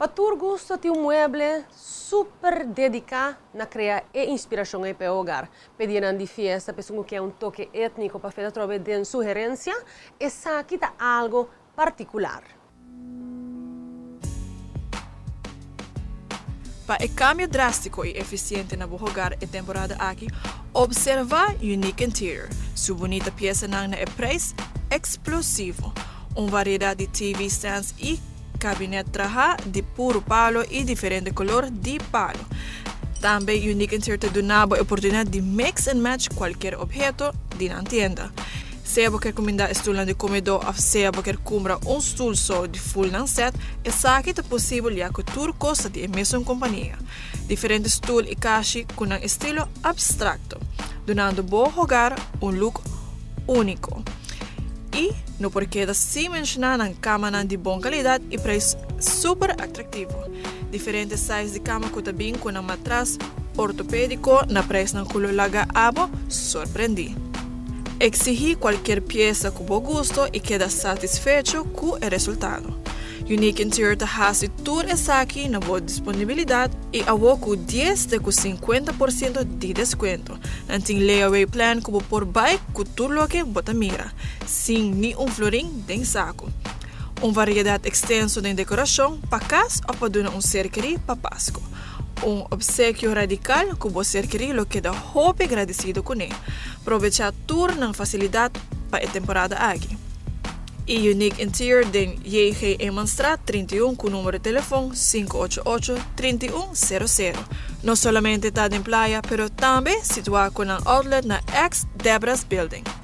Pa tur gusto tin un mueble super dedica na crea e inspiracion ey pa e hogar. P'e dianan di fiesta, p'esun cu kier un toke etnico pa feta trobe den su herencia, esaki ta algo particular. Pa e cambio drastico y eficiente na bo hogar e temporada aki, observa Unique Interior su bunita piesanan na e prijs explosivo. Un variedad di TV stands y Kabinet traha di puru palo y diferente color di palo. Tambe Unique Interior ta duna bo e oportunidad di mix and match cualkier obheto di nan tienda. Sea bo kier cuminda e stulnan di comedor of sea bo kier cumpra un stul so di full nan set, esaki ta posibel ya cu tur cos ta di e mesun compania. Diferente stul y kashi cu nan estilo abstracto, dunando bo hogar un look unico. Y no por keda sin menciona nan camanan di bon calidad y prijs super atractivo. Diferente size di cama cu ta bin cu nan matras ortopedico na prijsnan cu lo laga abo sorprendi. Exigi cualkier pieza cu bo gusto y keda satisfecho cu e resultado. Unique Interior ta haci tur esaki na bo disponibilidad y awo cu dies te cu 50% di descuento. Nan tin layaway plan ku bo por bai ku tur loke bo ta mira, sin ni un florin den saku. Un variedat ekstenso den dekorashon pa kas òf pa duna un ser kerí pa Pasku. Un opsekio radikal ku bo ser kerí lo keda hopi gradisido kuné. Probechá tur nan fasilidat pa e temporada aki. E Unique Interior den JG Emanstraat 31 ku numero di telefon 588 3100. No solamente ta den playa pero tambe situa ku nan outlet na ex Debra's Building.